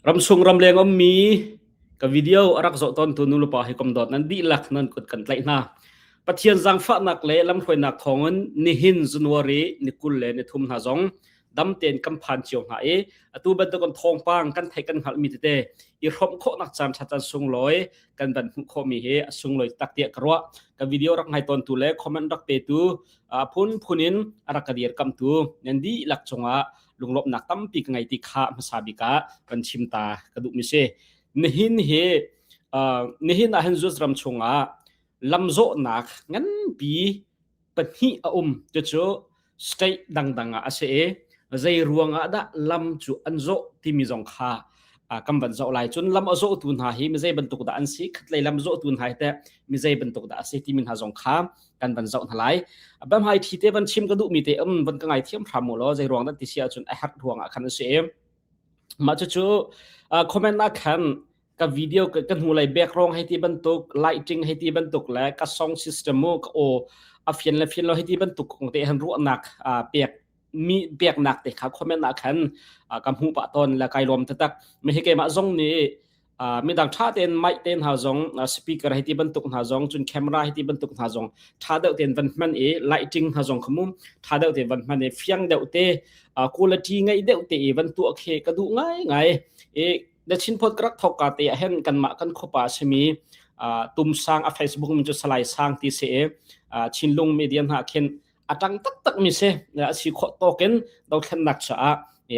Ramsung ramleng ummi ka video a rak zoh tawntu nulepa hi kom dawt nan dihlak nan kut kan tlaih hna. Pathian zaangfahnak le lamhruainak thawngin nihin January ni 20 le ni thum hna zong dam tein kan phan cio hna i atu bantuk in thawngpang kan theih kan hngalhmi tete i hrawmh khawhnak caan ṭha caan sunglawi kan van hmuh khawhmi hi a sunglawi tak tiah ka ruah. Ka video rak ngai tawntu le comment rak petu a phunphun in a rak ka dirkamtu nan dihlak cungah lunglawmhnak tampi ka ngei ti kha hmasa bik ah kan chim ta ka duhmi si. Nihin hi uh, nihin ah hin Zeus ram chungah lamzawhnak nganpi pahnih a um. Cucu state dangdang ah a si i zei ruang ah dah lam cu an zawh timi zong kha kan van zoh lai. Cun lam a zawhtu hna hi mi zei bantuk dah an si, khatlei lam zawhtu hna hi teh mi zei bantuk dah a si timi hna zong kha kan van zoh hna lai. Bamhai thi te van chim ka duhmi te um van ka ngai thiam hram mu law zei ruang dah ti si ahcun a herh ruang ah khan a si. Mah cucu comment ah khan ka video ka hnulei background hei ti bantuk lighting hei ti bantuk le ka song system mu ka aw a fian le fian lo hei ti bantuk kong te han ruahnak pek mi peknak te kha comment ah khan ka hmuh pah tawn le kai lawm taktak mi hi keimah zong nih midang tha tein mic te hna zong speaker hei ti bantuk hna zong cun camera hei ti bantuk hna zong tha deuh tein van hman i lighting hna zong khamu tha deuh tein van hman i fiang deuh te quality ngei deuh te i van tuah khe ka duh ngai ngai i The Chin Phot ka rak thawk ka te ah hin kanmah kan khuapa a simi Tum Sang a Facebook min cu Salai Sang ti si i Chinlung media hna khin a ṭang taktak mi si a si khawh tawk in dothlennak caah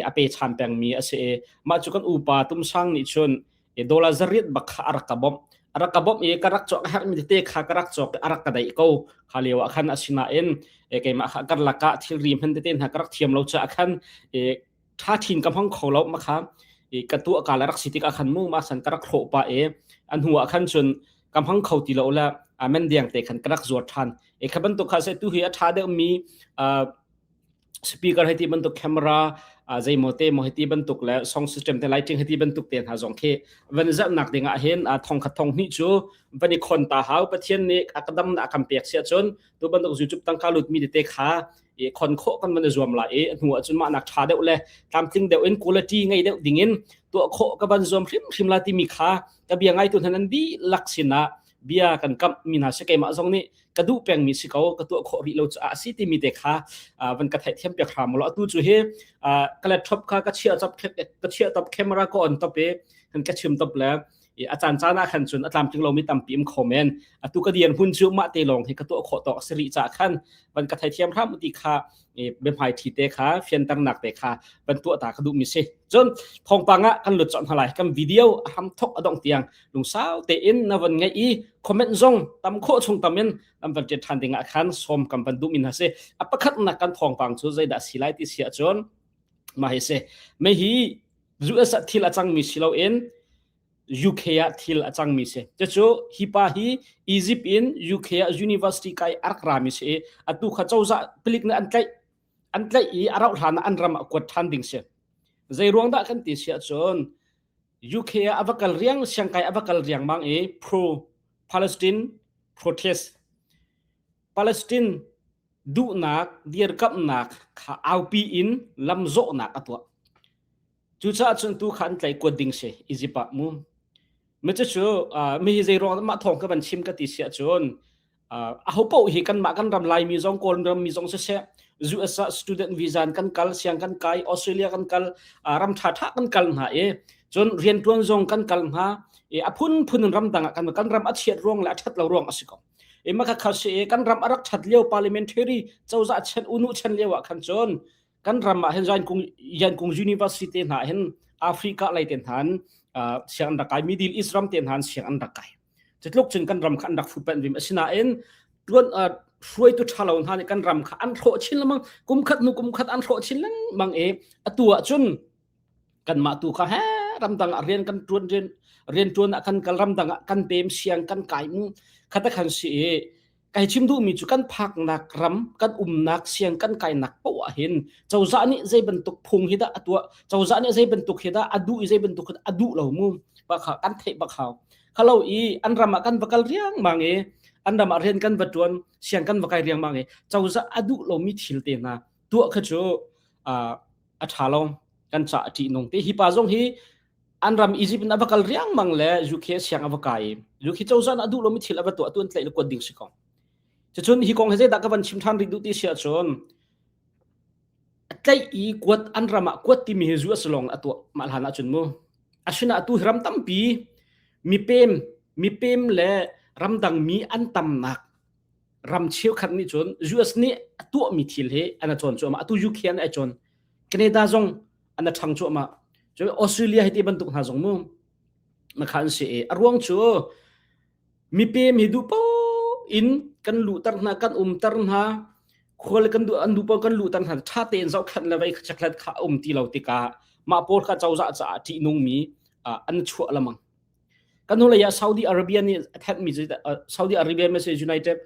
a pe chan pengmi a si i mah cu kan upa Tum Sang nih cun dollar zariat bak kha a rak ka bawmh a rak ka bawmh i ka rak cawk a herhmi tete kha ka rak cawk a rak ka daih ko kha lio ah khan asinain keimah kha karlak ah thilri hman tete hna ka rak thiam lo caah khan ṭha ṭhin ka hmang kho lo ma kha i ka tuah ka le rak si tikah khan mu ma san ka rak hrawh pa i a hnu ah khan cun ka hmang kho ti lo le men diang te khan ka rak zuar ṭhan e kha bantuk kha se tu hi a ṭha deuh mi speaker hei ti bantuk camera zeimaw te maw hei ti bantuk le song system te lighting hei ti bantuk te hna zong khi van zalhnak ding ah hin thong khat thong hnih cu van i khon ta hau pathian nih a ka dam a kan pek sia cun tu bantuk youtube tangka lut mi te kha i khon khawh kan van i zuam lai i hnu ahcun mah nak ṭha deuh le tlamtling deuh in quality ngei deuh ding in tuah khawh ka van zuam hrimhrim la timi kha ka bia ngaitu hna nan dihlak sinah bia kan kamh mi hna si keimah zong nih ka duh pengmi si ko ka tuah khawh rih lo caah a si timi te kha van ka theihthiam piak hram law atu cu hi ka laptop kha ka chiah top ka chiah top camera ka on top i kan ka chim top le i a caan caan ah khan cun a tlamtling lomi tampi um kho men atu ka dir hmun cu mah te lawng hi ka tuah khawh tawk si rih ca khan van ka theithiam hram ti kha biahmai thi te kha fianternak te kha van tuah ta ka duh mi si cun thawngpang ah kan lut chawnh hna lai kan video a ham thok a dong tiang lungsau tein na van ngai i comment zong tam khawh chung tam in an van ṭian ṭhan ding ah khan sawm kan van duh min ha si a pakhat nak kan thawngpang cu zeidah si lai ti si ahcun mah hi si me hi US ah thil a cangmi si loin UK ah thil a cangmi si. Cucu hi pa hi Egypt in UK ah university kai a rak rami si i atu kha cozah palik nih an tlaih an tlaih i a rauh hlan ah an ram ah kuat ṭhan ding si. Zei ruang dah kan ti si ahcun UK ah a va kal riang siangkai a va kal riangmang i pro Palestine protest Palestine duhnak dirkamhnak kha aupi in lamzawhnak a tuah. Cucaah cun tu kha an tlaih kuat ding si Egypt ah mu. Mi cucu mi hi zei ruang mah thawng ka van chim ka ti si ahcun aho paoh hi kanmah kan ram Laimi zong Kawl ram mi zong siseh US ah student visa in kan kal siang kan kai Australia kan kal ram ṭha ṭha kan kal hna i cun rianṭuan zong kan kal hna i a phunphun in ram dang ah kan kan ram a chiat ruang le a ṭhat lo ruang a si ko. I mah kha si i kan ram a rak ṭhat lio parliamentary cozah chan unu chan lio ah khan cun kan ram ah hin Yankung Yankung University te hna hin Africa lei te hna siang an rak kai Middle East ram te hna siang an rak kai cutluk cun kan ram kha an rak fupen vim asinain tuan hruaitu ṭha lo hna nih kan ram kha an hrawh chin lengmang kum khat hnu kum khat an hrawh chin lengmang i atu ah cun kanmah tu kha he ramdang ah rian kan ṭuan rian rian ṭuan ah kan kal ramdang ah kan pem siang kan kai mu khata khan si i kai chim duhmi cu kan phaknak ram kan umnak siang kan kainak poah ah hin cozah nih zei bantuk phung hi dah a tuah cozah nih zei bantuk hi dah a duh i zei bantuk hi dah a duh lo mu ba kha kan theih bak hau khalo i an ram ah kan va kal riangmang i an ram ah rian kan va ṭuan siang kan va kai riangmang i cozah a duh lomi thil te hna tuah kha cu a ṭha lo kan ca a ṭih nung te hi pa zong hi. An ram Egypt in a va kal riangmang le UK siang a va kai i UK cozah nih a duh lomi thil a va tuah tu an tlaih le kuat ding si ko. Cucun hi kong hi zeidah ka van chim ṭhan rih duh ti si ahcun tlaih i kuat an ram ah kuat timi hi US lawng a tuah mah hlan ahcun mu. Asinain atu hi ram tampi mipem mipem le ramdang mi an tamnak ram cheukhat nih cun US nih a tuahmi thil hi an a cawn cuahmah. Atu UK an a cawn. Canada zong an a ṭhang cuahmah. Cun Australia hi ti bantuk hna zong mu na kha an si i a ruang cu mipem hi duh paoh in kan luhter hna kan umter hna khual kan duh an duh paoh kan luhter hna ṭha tein zohkhenh le vei chekhlat kha a um ti lo tikah mah pawl kha cozah caah ṭihnungmi an chuah lamang kan hnulei ah Saudi Arabia nih a thenhmi Saudi Arabia me United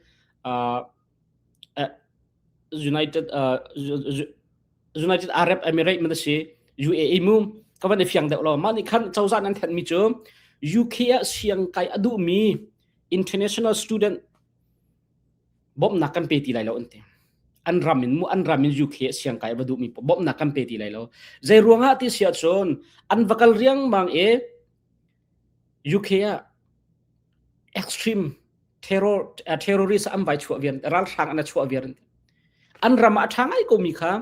United United Arab Emirates man si UAE mu ka van i fiang deuh lo mah nih khan cozah nan thenhmi cu UK ah siang kai a duhmi international student bawmhnak kan pe ti lai lo an ti an ram in mu an ram in UK ah siang kai va duhmi bawmhnak kan pe ti lai lo zei ruangah ti sia cun an va kal riangmang i UK ah extreme terror terrorist an vai chuah viar ralhrang an chuah viar an ram ah a ṭha ngai komi kha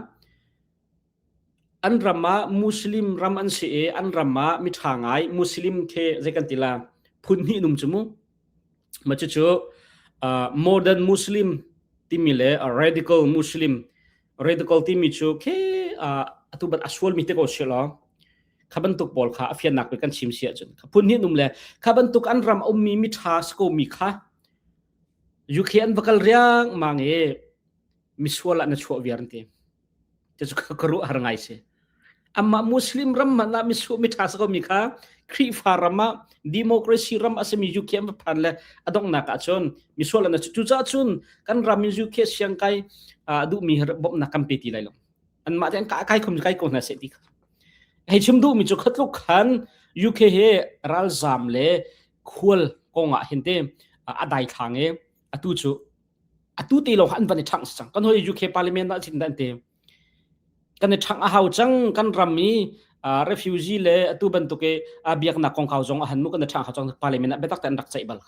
an ram ah muslim ram an si i an ram ah mi ṭha ngai muslim the zei kan ti la phun hnih num cu mu ma cucu modern muslim timi le radical muslim radical timi cu khe atu bat a sual mi te ko si lo kha bantuk pawl kha a fiannak pe kan chim si ahcun kha phun hnih num le kha bantuk an ram ummi mi ṭha si ko mi kha UK an va kal riang mang i misual ah na chuah viar an ti te cu ka ruah har ngai si amma muslim ram man ah misu mi ṭha si ko mi kha Khrihfa ram ah democracy ram a simi UK an va phan le a donghnak ah cun misual an cu cucaah cun kan ram in UK siang kai duhmi bawmhnak kan pe ti lai lo anmah te an kai khom kai ko hna seh ti kha Hei chim duhmi cu khatluk khan UK he ralzam le khual kongah hin te a daithlang i atu cu atu te lawng an van i ṭhangh cang. Kan hoi UK parliament ah chin dan te kan i ṭhangh a hau cang kan ram i refugee le atu bantuk i biaknak kongkau zong a han mu kan i ṭhangh hau cang parliament ah biatak te an rak ceih bal.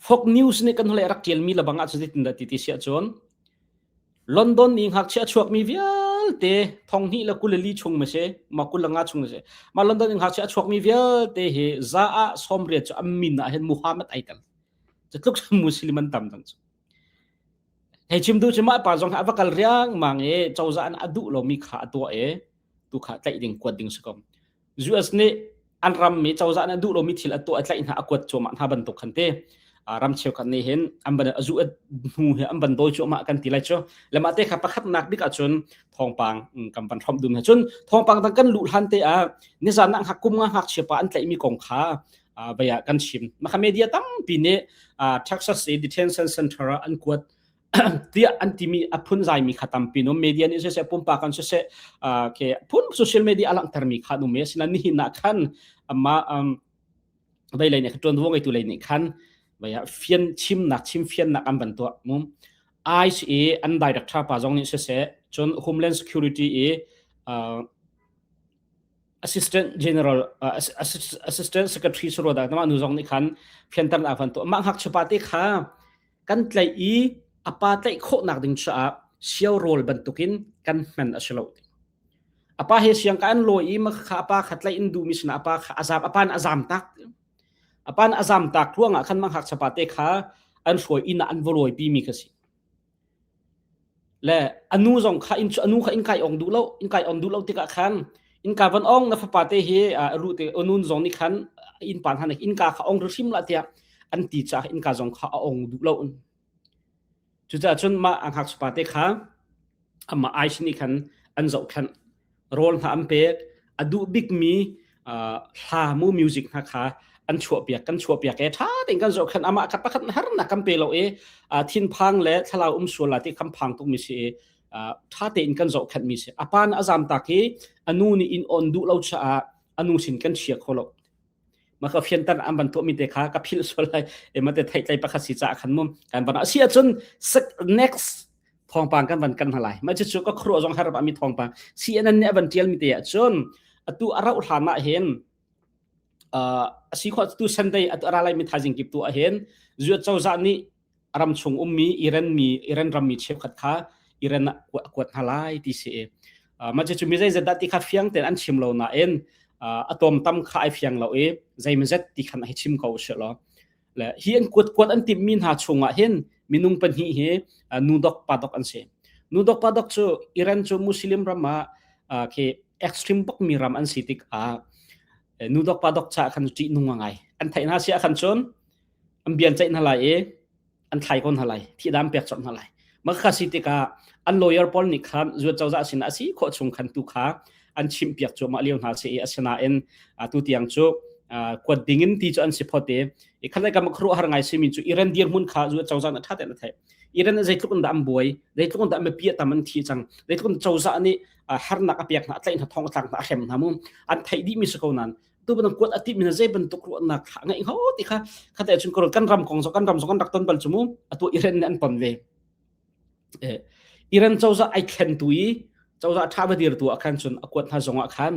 Fox News nih kan hlei rak ṭialmi lebang ah cun zeitindah ti ti siah cun London i ngakchia a chuakmi vialte thonghnih le 24 chung ma si, ma 25 chung si. Ma London i ngakchia a chuakmi vialte hi za ah 80 cu an min ah hin Muhammad ai tel. Cu tluk Muslim an tam cang cu. Hei chim duh cu mah pa zong a va kal riangmang i cozah an a duh lomi kha a tuah i tu kha tlaih ding kuat ding si ko. US nih an rammi cozah nih a duh lomi thil a tuah a tlaih hna a kuat cuahmah hna bantuk khan te ram cheukhat nih hin an van a zu hnu hi an van dawi cuahmah kan ti lai cu le mah te kha pakhatnak bik ahcun thawngpang kan van hrawmh dum cun thawngpang dang kan luh hlan te ah nizan ah kum nga ngakchia pa an tlaihmi kong kha vei ah kan chim maka media tampi nih Texas Detention Center ah an kuat tiah an timi a phun zaimi kha tampi no media nih siseh pumpak kan siseh ke phun social media a langhtermi kha nu me sina nihin ah khan ama vei lei nih tuan ngei tu lei nih khan vei ah fian chimnak chim fiannak an ban tuah mu ICE an director pa zong nih siseh cun Homeland Security i Assistant General Assistant Secretary Suroda nama nu zong nih khan fianternak van tuah mah ngakchia pa te kha kan tlaih i a pa tlaih khawhnak ding caah sio rawl bantukin kan hman a si lo. A pa he siang ka an lawi i kha a pa kha tlaih in duhmi sinah a pa kha a zam a pa nih a zam tak. A pa nih a zam tak ruangah khan mang ngakchia pa te kha an hruai inn ah an va lawi pimi kha si. Le a nu zong kha inn cu a nu kha inn kai ong duh lo inn kai ong duh lo tikah khan innka van ong na fapa te hi ru te nun zong nih khan inn pa hna nih innka kha ong hrim la tiah an ti caah innka zong kha a ong duh lo. Cucaah cun mah a ngakchia te kha amah ai sin nih khan an zohkhenh rawl hna an pek a duh bikmi hla mu music hna kha an chuahpiak kan chuahpiak e ṭha tein kan zohkhenh amah kha pakhat harnak kan pe lo i thinphang le thlarau um sual la ti kan phang tukmi si i ṭha tein kan zohkhenhmi si a pa nih a zam tak i a nu nih inn on duh lo caah a nu sin kan chia kho lo maka fianter an van tuahmi te kha ka philh sual lai e mate theihtlei pakhat si caah khan mum kan van asi ahcun next thawngpang kan van kan hna lai mah cucu ka khuruah zong har mi thawngpang CNN nih a van tial mi te ahcun. Atu a rauh hlan ah hin a si khawh tu Sunday atu a ra lai mi thaizing kip tu ah hin US cozah nih ram chung ummi Iran mi Iran rammi cheukhat kha Iran ah a kuat hna lai ti si i mah cu mi zeizat dah ti kha fiang tein an chim lo nain a tlawmtam kha ai fiang lo i zeimazet ti khan hei chim ko usih law le hi an kuat kuat an timhmi hna chungah hin minung pahnih hi nu dok pa dok an si. Nu dok pa dok cu Iran cu Muslim ram ah khi extreme bak mi ram an si tikah nu dok pa dok cha khan ṭih nung ngai an theih hna si ah khan cun an bian ceih hna lai i an thlai ko hna lai thihdam pek cawk hna lai mah kha si tikah an lawyer pawl nih khan zuat cozah sin a si khawh chung khan tu kha an chimh piak cuahmah lio hna si i asinain tu tiang cu kuat ding in ti cu an si phot i i khat kam khuaruahhar ngai simi cu Iran dirhmun kha zuat cozah na tha ten a theih Iran zeitluk in dah an buai zeitluk in dah mipi a tam an thi cang zeitluk in cozah nih harnak a pek hna a tlaih hna thong a tlak hna a hrem hna mu an theih dih mi si ko nan tu bantuk kuat a ti mi zei bantuk ruahnak kha ngeih ho ti kha kha te chun kan ram kong zo kan ram zo kan rak ton bal chu mu atu Iran nih an ton ve Iran cozah ai thlen tu i cozah tha va dir tu ah khan cun a kuat hna zong ah khan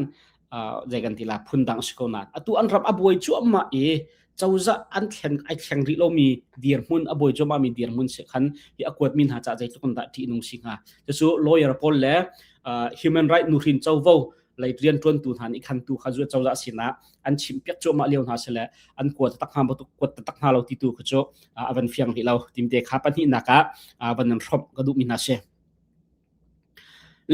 zei kan ti la phun dang si ko nain atu an ram a buai cuahmah i cozah an thlen ai thleng rih lomi dirhmun a buai cuahmah mi dirhmun si khan hi a kuat mi hna ca zeitluk in dah ṭihnung si hnga cucu lawyer pawl le human right nuhrin covo lei rianṭuantu hna nih khan tu kha zu cozah sinah an chimpiak cuahmah lio hna sile an kuat tak hna batuk kuat tak hna lo ti tu kha cu a van fiang rih lo timte kha pahnihnak ah van nan hrawmh ka duhmi hna si.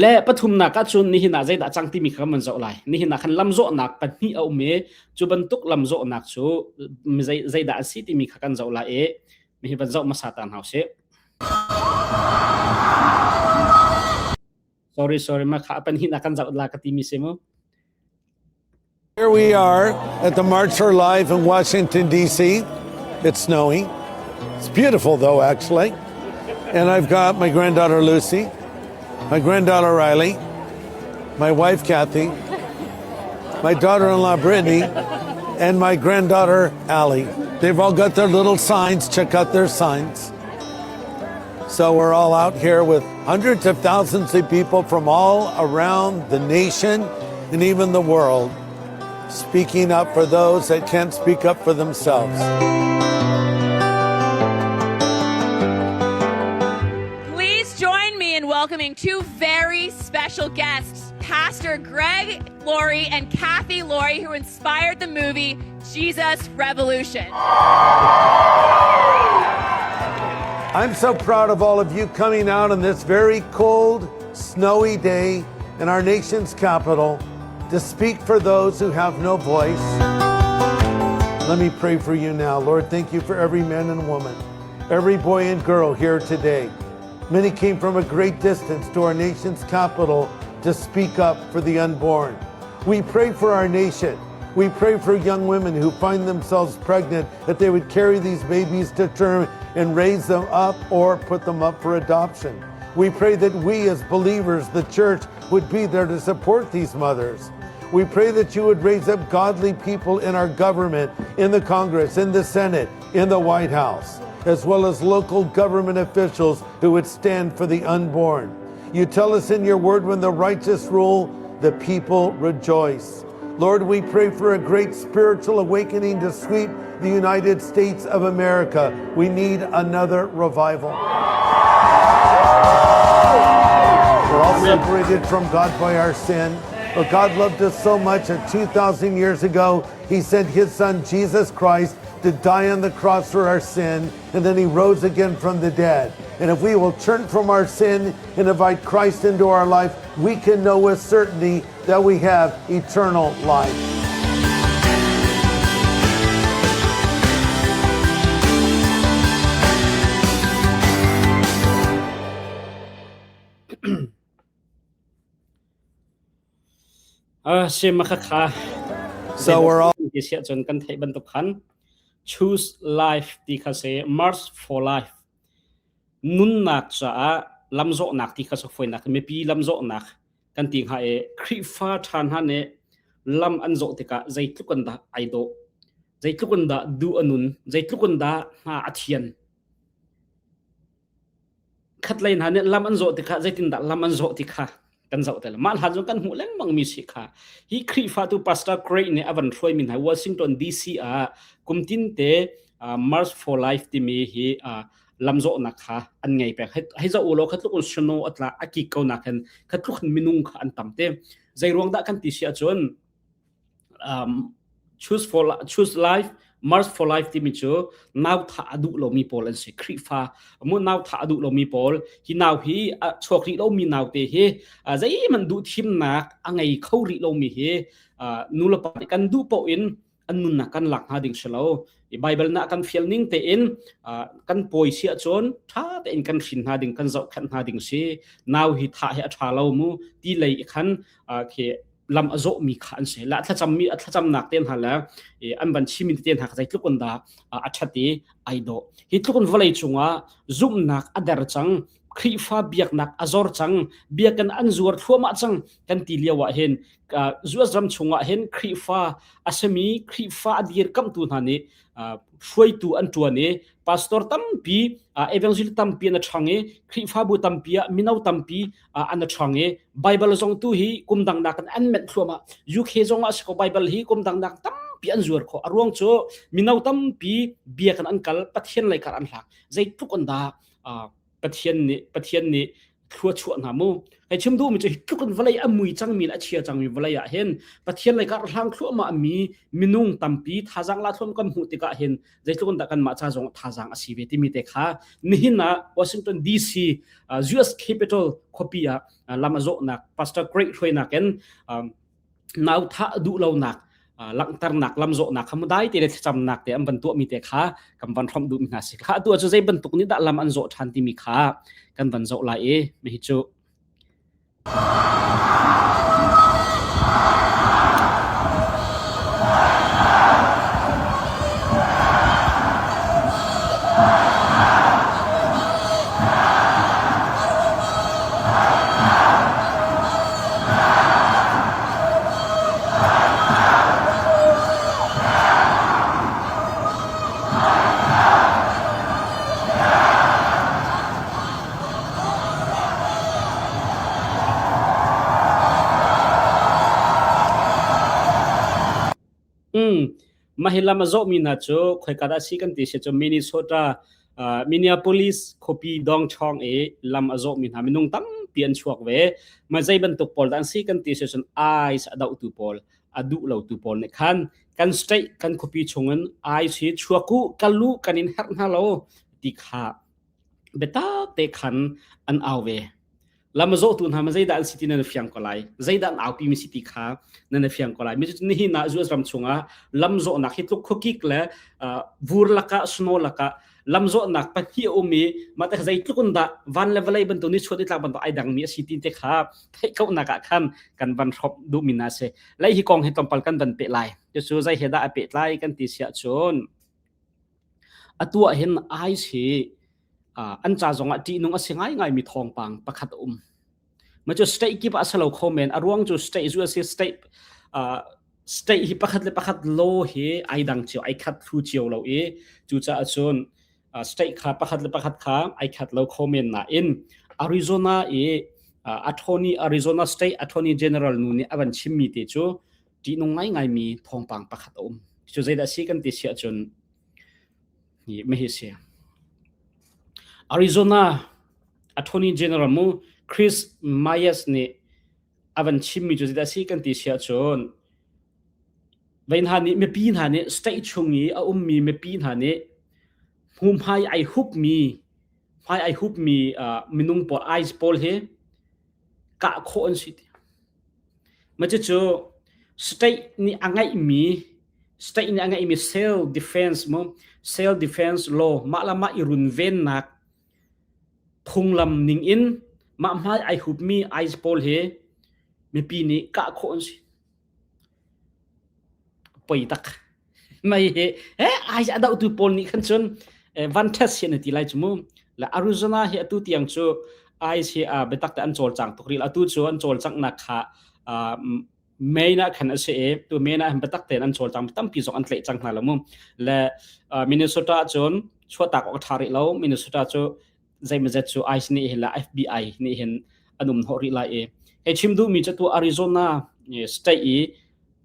Le pathumnak ah cun nihin ah zeidah cang timi kha kan zoh lai. Nihin ah khan lamzawhnak pahnih a um i cu bantuk lamzawhnak cu zeidah a si timi kha kan zoh lai i nihin van zoh hmasa ta hna usih. Sorry, sorry, ma kha pahnihnak kan zoh la ka timi si mu. Here we are at the March for Life in Washington, D.C. It's snowing. It's beautiful, though, actually. And I've got my granddaughter, Lucy, my granddaughter, Riley, my wife, Kathy, my daughter in law, Brittany, and my granddaughter, Allie. They've all got their little signs. Check out their signs. So we're all out here with hundreds of thousands of people from all around the nation and even the world speaking up for those that can't speak up for themselves. Please join me in welcoming two very special guests, Pastor Greg Laurie and Kathy Laurie, who inspired the movie Jesus Revolution. I'm so proud of all of you coming out on this very cold, snowy day in our nation's capital to speak for those who have no voice. Let me pray for you now. Lord, thank you for every man and woman, every boy and girl here today. Many came from a great distance to our nation's capital to speak up for the unborn. We pray for our nation. We pray for young women who find themselves pregnant that they would carry these babies to term and raise them up or put them up for adoption. We pray that we as believers, the church, would be there to support these mothers. We pray that you would raise up godly people in our government, in the Congress, in the Senate, in the White House, as well as local government officials who would stand for the unborn. You tell us in your word when the righteous rule, the people rejoice. Lord, we pray for a great spiritual awakening to sweep the United States of America. We need another revival. We're all separated from God by our sin, but God loved us so much that 2,000 years ago, He sent His Son, Jesus Christ, to die on the cross for our sin, and then He rose again from the dead. And if we will turn from our sin and invite Christ into our life, we can know with certainty that we have eternal life. Uh, kha So we're all ti siah cun kan theih bantuk khan choose life ti kha se March for life nunnak caah lamzawhnak ti kha foinak mipi lamzawhnak kan ti hnga i Khrihfa ṭha hna nih lam an zawh tikah zeitluk in dah ai dawh, zeitluk in dah duh a nun, zeitluk in dah hna a thian. Khatlei hna nih lam an zawh tikah zeitindah lam an zawh ti kha. Kan zoh te mah hlan zong kan hmuh lengmang mi si kha. Hi Khrihfa tu Pastor Craig nih a van hruai mi hna Washington DC ah kumtin te March for Life timi hi lamzawhnak kha an ngei pek. Hei zoh u law kha tluk in snow atla a kik ko nak hin kha tluk hin minung kha an tam te. Zei ruang dah kan ti si ahcun um, choose for choose life March for life timi cu nau thah a duh lomi pawl an si. Khrihfa mu nau thah a duh lomi pawl hi nau hi a chuak rih lomi nau te hi zeihmanh duh thimnak a ngei kho rih lomi hi nu le pa nih kan duh paoh in an nunnak kan lak hnga ding si lo. Bible na kan fial ning tein kan pawi si ahcun ṭha tein kan hrin hna ding kan zohkhenh hna ding si. Nau hi thah hi a ṭha lo mu ti lei i khan khi lam a zawhmi kha an si. La thlacammi a thlacamnak te hna le an van chimmi te hna kha zeitluk in dah a ṭhat i ai dawh. Hi tluk in vawlei cungah zumhnak a der cang, Khrihfa biaknak a zor cang, biakinn an zuar thluahmah cang kan ti lio ah hin US ram chungah hin Khrihfa a simi Khrihfa a dirkamhtu hna nih hruaitu an ṭuan i pastor tampi evangel tampi an ṭhang i Khrihfabu tampi ah mino tampi an ṭhang i Bible zong tu hi kum dang nakin an menh thluahmah. UK zong ah si ko Bible hi kum dang nak tampi an zuar khawh. A ruang cu mino tampi biakinn an kal Pathian lei kar an hlak. Zeitluk an dah Pathian nih Pathian nih thlua chuah hna mu. Hei chim duhmi cu hi tluk in vawlei a mui cangmi le a chia cangmi vawlei ah hin Pathian lei kar hlang thluahmah mi minung tampi thazaang la thluam kan hmuh tikah hin zeitluk in dah kanmah ca zong thazaang a si ve timi te kha nihin ah Washington DC US Capitol khuapi ah lam a zawhnak Pastor Craig hruainak in nau thah duh lonak langhternak lamzawhnak kha mudai te le thlacamnak te an van tuahmi te kha kan van hrawmh duhmi hna si kha atu cu zei bantuk nih dah lam an zawh ṭhan timi kha kan van zoh lai i mi cu. Mah hi lam a zawhmi hna cu khoika dah a si kan ti si cu Minnesota, Minneapolis khuapi dongchawng i lam a zawhmi hna minung tampi an chuak ve. Mah zei bantuk pawl dah an si kan ti si cun ICE a dohtu pawl, a duh lotu pawl nih khan kan state kan khuapi chungin ICE hi chuak u, kal u, kan in herh hna lo ti kha biatak te khan an au ve. Lam a zawhtu hna ma zeidah an si ti nan fiang ko lai. Zeidah an aupi mi si ti kha nan fiang ko lai. Mi nihin ah US ram chungah lam zawhnak hi tluk khuakik le vur lakah snow lakah lam zawhnak pahnih a um i mah te zeitluk in dah van le vawlei bantuk ni chuat ni tlak bantuk ai dangmi a si ti te kha theih kaunak ah khan kan van hrawp duhmi na si. Lei hi kong hi tlawmpal kan van peh lai. Cucu zei he dah a pehtlai kan ti siah cun atu ah hin ICE hi an ca zongah ṭihnung a si ngaingaimi thawngpang pakhat a um. Mah cu state kip ah a si lo kho men. A ruang cu state zu a si state state hi pakhat le pakhat law hi ai dang cio, ai khat thlu cio lo i cucaah cun state kha pakhat le pakhat kha ai khat lo kho men nain Arizona i attorney Arizona State Attorney General nu nih a van chimmi te cu ṭihnung ngaingaimi thawngpang pakhat a um. Cu zeidah a si kan ti si ahcun hi hi si. Arizona Attorney General mu Chris Myers nih a van chimmi cu zeidah a si kan ti si ahcun vei hna nih mipi hna nih state chung i a ummi mipi hna nih hmuhmai ai hupmi hmai ai hupmi minung pawl ICE pawl hi kah khawh an si ti. Mah cucu state nih a ngeihmi state nih a ngeihmi self defense mu self defense law mah le mah i runvennak phunglam ning in mah hmai ai hupmi ICE pawl hi mipi nih kah khawh an si. Poi tak. Mei hi he ai a dohtu pawl nih khan cun van test hi an ti lai cu mu. Le Arizona hi atu tiang cu ICE hi biatak te an cawlcang tuk rih. Atu cu an cawlcanghnak kha Maine ah khan a si i tu Maine ah hin biatak tein an cawlcang tampi zong an tlaih cang hna lo mu. Le Minnesota cun chuahtak awk a ṭha rih lo. Minnesota cu zeimazet cu ICE nih hin le FBI nih hin an um hnawh rih lai i. Hei chim duhmi cu atu Arizona state i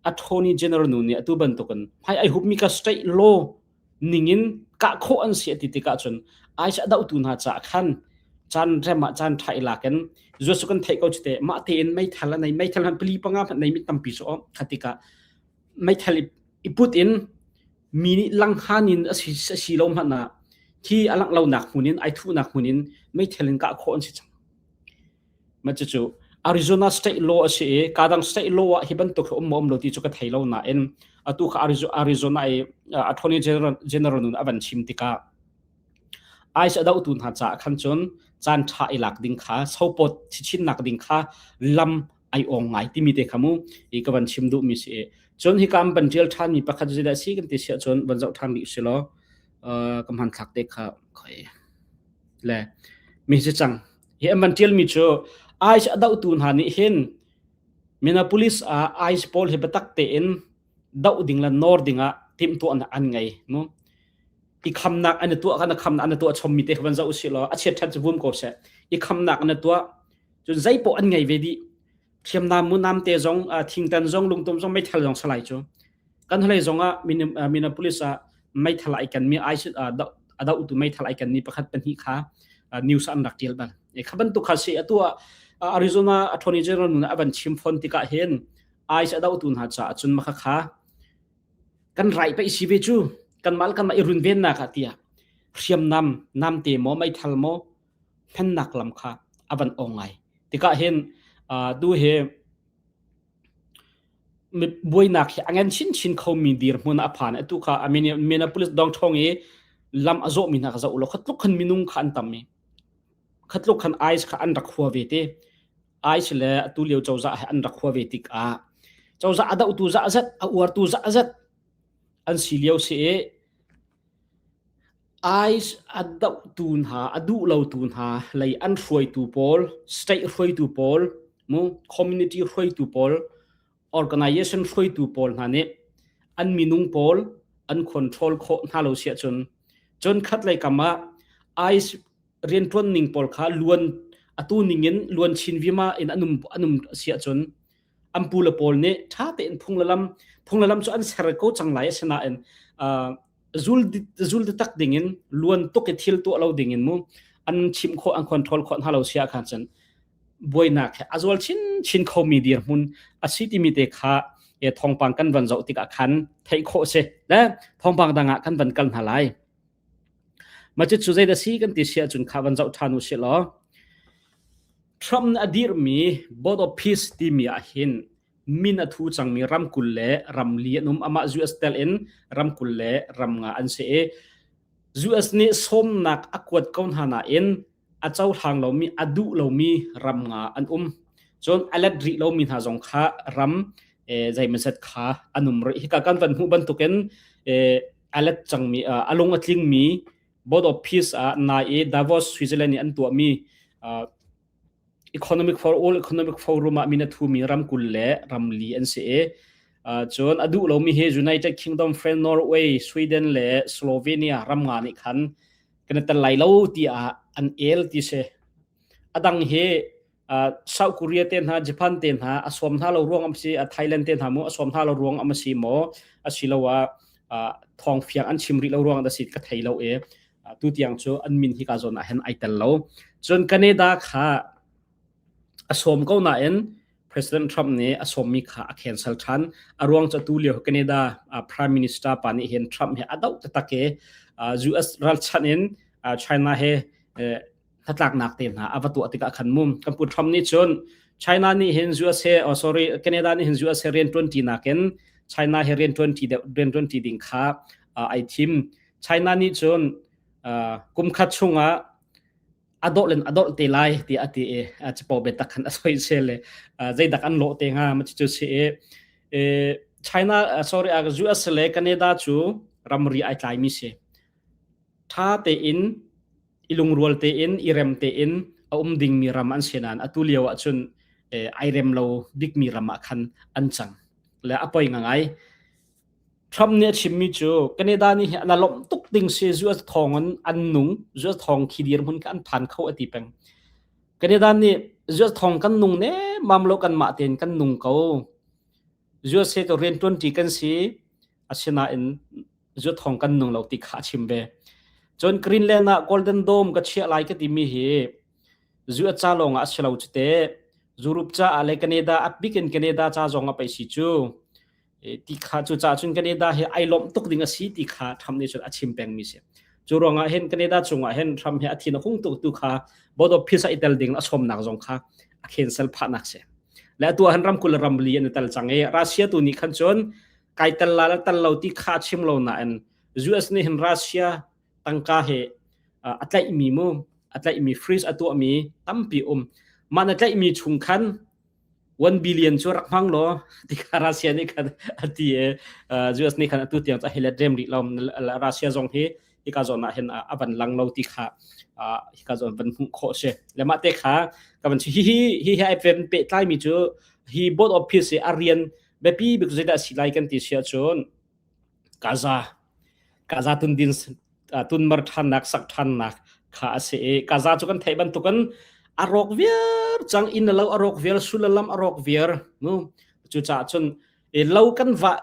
attorney general nu nih atu bantukin hmai ai hupmi ka state law ningin kah khawh an si a ti tikah cun ICE a dohtu hna caah khan caan rem ah caan ṭha i lak in zuat su kan theih ko cu te mah tein meithal a nei meithal hmanh pali panga hmanh nei mi tampi cu kha tikah meithal i put in mi nih langhan in a si a si lo hmanh ah khi a langh lonak hmun in ai thuhnak hmun in meithal in kah khawh an si cang. Mah cucu Arizona state law a si i kadang state law ah hi bantuk hi um maw um lo ti cu ka thei lo nain atu kha Arizona i attorney general, general nun a van chim tikah ICE a dohtu hna caah khan cun caan ṭha i lak ding kha sopawt chichinnak ding kha lam ai ong ngai timi te kha mu i ka van chim duhmi si i cun hika an van ṭial ṭhanmi pakhat zeidah si kan ti siah cun van zoh ṭhan rih si law ka hmanthlak te kha khoi le mi si cang Hi an van ṭialmi cu ICE a dohtu hna nih hin Minneapolis ah ICE pawl hi biatak tein doh ding le nawr ding ah timhtuahnak an ngei. Mu. I khamnak an i tuah kan khamnak an i tuah chommi te kha van zoh usih law a chiat ṭhat cu vum ko seh. I khamnak an i tuah cun zei poah an ngei ve dih. Hriamnam mu namte zong thingtan zong lungtum zong meithal zong salai cu. Kan hlei zong ah Minneapolis ah meithal ai kanmi ISIS a dohtu meithal ai kanmi pakhat pahnih kha news an rak tial bal. E kha bantuk kha si atu ah Arizona Attorney General nun a van chim phone tikah hin ICE a dohtu hna caah cun makha kha kan rai pe si ve cu kan mal kan ma i runven nak ah tiah hriamnam namte maw meithal maw hmennak lam kha a van ong ngai tikah hin tu hi buainak hi a ngan chinchin khomi dirhmun a phan. Atu kha Minneapolis dongṭhawng i lam a zawhmi hna kha zoh ulaw khatluk khan minung kha an tam i khatluk khan ICE kha an rak hua ve te. ICE le atu lio cozah he an rak hua ve tikah cozah a dohtu zah zat, a uartu zah zat an si lio si i ICE a dohtu hna, a duh lotu hna lei an hruaitu pawl, state hruaitu pawl, mu community hruaitu pawl, organization hruaitu pawl hna nih an minung pawl an control khawh hna lo siah cun cun khat lei kam ah ICE rianṭuan ning pawl kha luan atu ning in luan chin vima in anum anum siah cun an pu le pawl nih ṭha tein phung le lam phung le lam cu an ser ko cang lai asinain zul zul tak dingin luan tuk i thil tuah lo dingin mu an chim khawh an control khawh hna lo sia khan cun buainak he a zual chin chin khomi dirhmun a si timi te kha e thawngpang kan van zoh tikah khan theih khawh si le thawngpang dang ah kan van kal hna lai ma cu cu zei da si kan ti sia cun kha van zoh ṭhan u si law Trump nih a dirhmi Board of Peace timi ah hin min a thu cangmi ram 20 le ram li an um. Amah US tel in ram 20 le ram nga an si i US nih sawmnak a kuat ko hna nain a cohlang lomi, a duh lomi ram nga an um. Cun a let rih lomi hna zong kha ram zeimawzat kha an um rih. Hika kan van hmuh bantukin a let cangmi, a lung a tlingmi Board of Peace ah nai i Davos, Switzerland i an tuahmi Economic for All Economic Forum ah min a thumi ram 20 le ram li an si i cun a duh lomi hi United Kingdom, France, Norway, Sweden le Slovenia ram nga nih khan kan i tel lai lo tiah an el ti si. A dang hi South Korea te hna, Japan te hna a sawm hna lo ruang am si, Thailand te hna mu a sawm hna lo ruang am si maw asiloah thawng fiang an chim rih lo ruang da si ka thei lo e tu tiang cu an min hi ka zawn ah hin ai tel lo. Cun Canada kha a sawm ko nain President Trump nih a sawmmi kha a cancel ṭhan. A ruang cu atu lio Canada Prime Minister pa nih hin Trump he a doh taktak i US ralchanh in China he hnatlaknak te hna a va tuah tikah khan mum kan pu Trump nih cun China nih hin US he oh sorry Canada nih hin US he rian ṭuanṭi nakin China he rian ṭuanṭi deuh rian ṭuanṭi ding kha ai thim. China nih cun kum khat chungah a dawh len a dawh te lai tiah a ti i capo biatak khan a soisel le zeidak an lawh te hnga ma cu si i China sorry US le Canada cu ramri ai tlaimi si ṭha tein i lungrual tein i rem tein a um dingmi ram an si nain atu lio ah cun ai rem lo bikmi ram ah khan an cang le a poi ngai Trump nih a chimmi cu Canada nih hi an lawmh tuk ding si US thawng in an nung US thawng khi dirhmun kha an phan kho a ti peng. Canada nih US thawng kan nung ne lemmam lo kanmah tein kan nung ko. USA cu rianṭuanṭi kan si, asinain zuathawng kan nung lo ti kha a chim ve. Cun Greenland ah Golden Dome ka chiah lai ka timi hi zu a ca lawng ah a si lo cu teh. Europe caah le Canada, a bik in Canada ca zong ah pei si cu. Ti kha cu caah cun Canada hi ai lawmh tuk ding a si ti kha Trump nih cun a chim pengmi si. Cu ruangah hin Canada cungah hin Trump hi a thin a hung tuk tu kha Board of Peace a i tel ding a sawmnak zong kha a cancel phahnak si. Le atu ah hin ramkul le ramli an i tel cang i Russia tu nih khan cun kai tel la le tel lo ti kha chim lo nain US nih hin Russia tangka he a tlaihmi mu a tlaihmi freeze a tuahmi tampi um mah na tlaihmi chung khan 1 billion cu rak hmang law ti kha Russia nih khan a ti i US nih khan atu tiang cu a hei let rem rih lo Russia zong hi hika zawn ah hin a van lang lo ti kha hika zawn van hmuh khawh si le mah te kha ka van hi hi hi hi ai pehtlai mi cu hi board of peace a rian biapi bik zeidah si lai kan ti si ahcun Gaza Gaza tundin tunmar ṭhannak sak ṭhannak kha a si i Gaza cu kan theih bantukin a rawk viar cang inn lo a rawk viar sul lam a rawk viar nu cucaah cun lo kan vah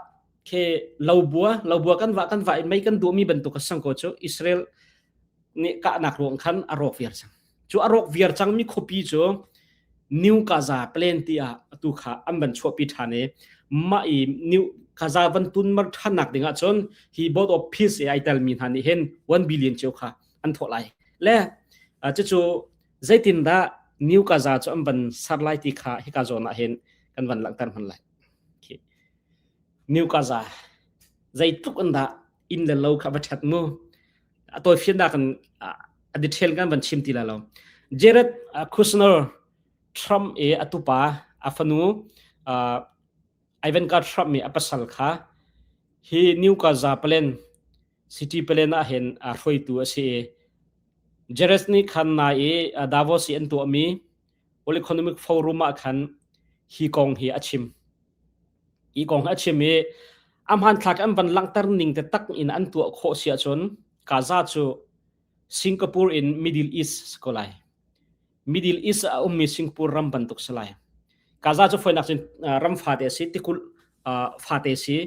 khi lo bua lo bua kan vah kan vah in mei kan duhmi bantuk a sang ko cu Israel nih kahnak ruang khan a rawk viar cang Cu a rawk viar cangmi khuapi cu New Gaza Plain tiah atu kha an van chuahpi ṭhan i mah i New Gaza van tunmar ṭhannak ding ahcun hi Board of Peace i ai telmi hna nih hin 1 billion cio kha an thawh lai. Le cucu zeitindah New Gaza cu an van ser lai ti kha hika zawn ah hin kan van langhter hman lai. Okay. New Gaza zeitluk in dah inn le lo kha va ṭhat mu a tawifiannak in a detail kan van chim ti lai lo. Jared Kushner Trump i a tupa a fanu Ivanka Trump i a pasal kha hi New Gaza Plan City Plan ah hin a hruaitu a si i Jared nih khan nai i Davos i an tuahmi World Economic Forum ah khan hi kong hi a chim. Hi kong hi a chim i a hmanthlak an van langhter ning te tak in an tuah khawh si ahcun Gaza cu Singapore in Middle East si ko lai. Middle East a ummi Singapore ram bantuk si lai. Gaza cu foinak cun ram fate a si, tikulh fate si.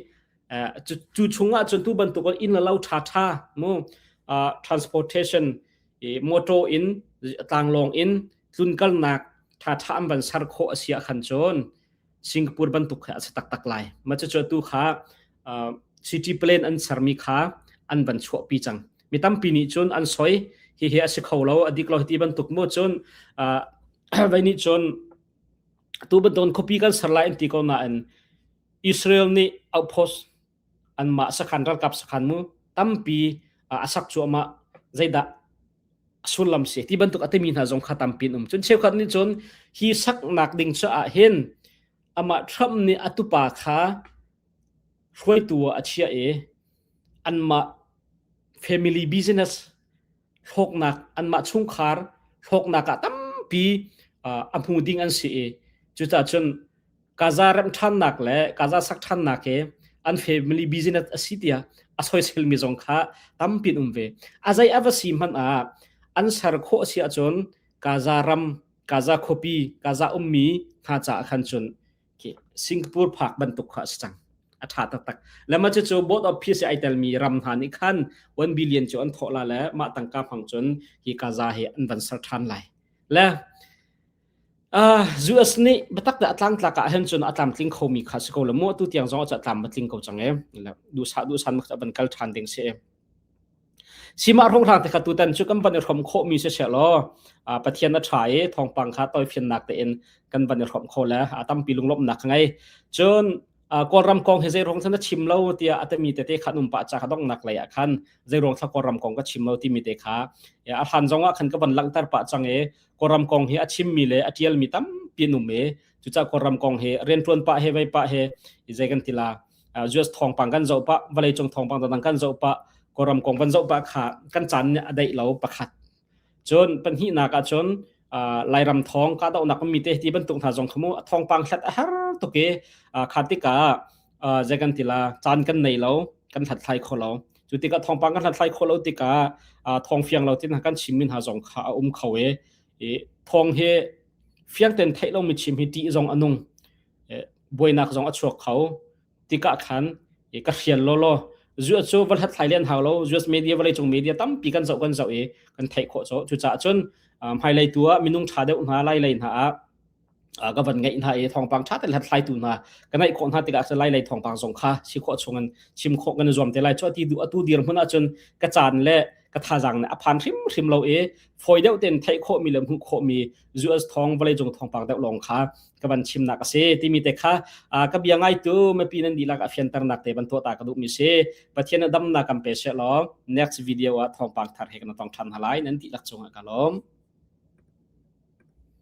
Cu chungah cun tu bantuk in inn le lo ṭha ṭha mu transportation motor in tlanglawng in tlunkalnak ṭha ṭha an van ser khawh a si ah khan cun Singapore bantuk kha a si taktak lai. Mah cucu atu kha city plan an sermi kha an van chuahpi cang. Mi tampi nih cun an soi hihi a si kho lo a dik lo ti bantuk mu cun vai nih cun tu bantuk khuapi kan ser lai an ti ko nain Israel nih outpost anmah sakhan ralkap sakhan mu tampi a sak cuahmah zeidah sullam si ti bantuk a timi hna zong kha tampi an um cun cheukhat nih cun hi saknak ding caah hin amah Trump nih a tupa kha hruaitu ah a chiah i anmah family business hlawknak anmah chungkhar hlawknak ah tampi a hmu ding an si i cucaah cun Gaza remh ṭhannak le Gaza sak ṭhannak hi an family business a si tiah a soiselmi zong kha tampi an um ve. A zei a va si hmanh ah an ser khawh a si ahcun Gaza ram, Gaza khuapi, Gaza ummi hna caah khan cun Singapore phak bantuk kha a si cang. A ṭha taktak. Le mah cucu Board of Peace i ai telmi ram hna nih khan 1 billion cu an thawh la le mah tangka hmang cun hi Gaza hi an van ser ṭhan lai. Le US nih biatak te a tlangtlak ah hin cun a tlamtling khomi kha si ko le mu atu tiang zong a tlam a tling ko cang e duhsah duhsan van kal ṭhan ding si Sima hronghlang te kha tutan cu kan van i hrom khawhmi si seh law Pathian a ṭha i thawngpang kha tawifiannak tein kan van i hrom kho le a tampi lunglawmhnak ka ngei. Cun Kawlram kong hi zeiruang thla na chim lo tiah a timi tete kha um pah ca kha donghnak lei ah khan zeiruang thla Kawlram kong ka chim lo timi te kha a hlan zong ah khan ka van langhter pah cang i Kawlram kong hi a chimmi le a ṭialmi tampi an um i cucaah Kawlram kong hi rianṭuan pah he vei pah he zei kan ti la US thawngpang kan zoh pah vawleicung thawngpang dangdang kan zoh pah Kawlram kong van zoh pah kha kan caan nih a daih lo pakhat cun pahnihnak ah cun Lairam thawng kahdohnak ummi te ti bantuk hna zong kha mu thawngpang hlat a har tuk i kha tikah zei kan ti la caan kan nei lo kan hlathlai kho lo cu tikah thawngpang kan hlathlai kho lo tikah thawng fiang lo tin kan chimmi hna zong kha a um kho i thawng hi. Fiang ten theih lomi chim hi ṭih zong a nung. Buainak zong a chuak kho. Tikah khan ka hrial lawlaw. US cu va hlathlai len hau lo. US media vawleicung media tampi kan zoh kan zoh i kan theih khawh cu. Cucaah cun hmailei tu ah minung ṭha deuh hna lai lei hna ah ka van ngeih hna i thawngpang ṭha tein hlathlaitu hna ka ngaih khawh hna tikah cun lai lei thawngpang zong kha si khawh chung in chim khawh kan i zuam te lai. Cu ati du atu dirhmun ahcun ka caan le ka thazaang nih a phan hrimhrim lo i fawi deuh tein theih khawhmi le hmuh khawhmi US thawng vawleicung thawngpang deuh lawng kha ka van chimnak a si timi te kha ka bia ngaitu mipi nan dihlak a fianternak te van tuah ta ka duhmi si. Pathian a damnak kan pe seh law next video ah thawngpang thar he kan tong ṭhan hna lai. Nan dihlak cungah ka lawm.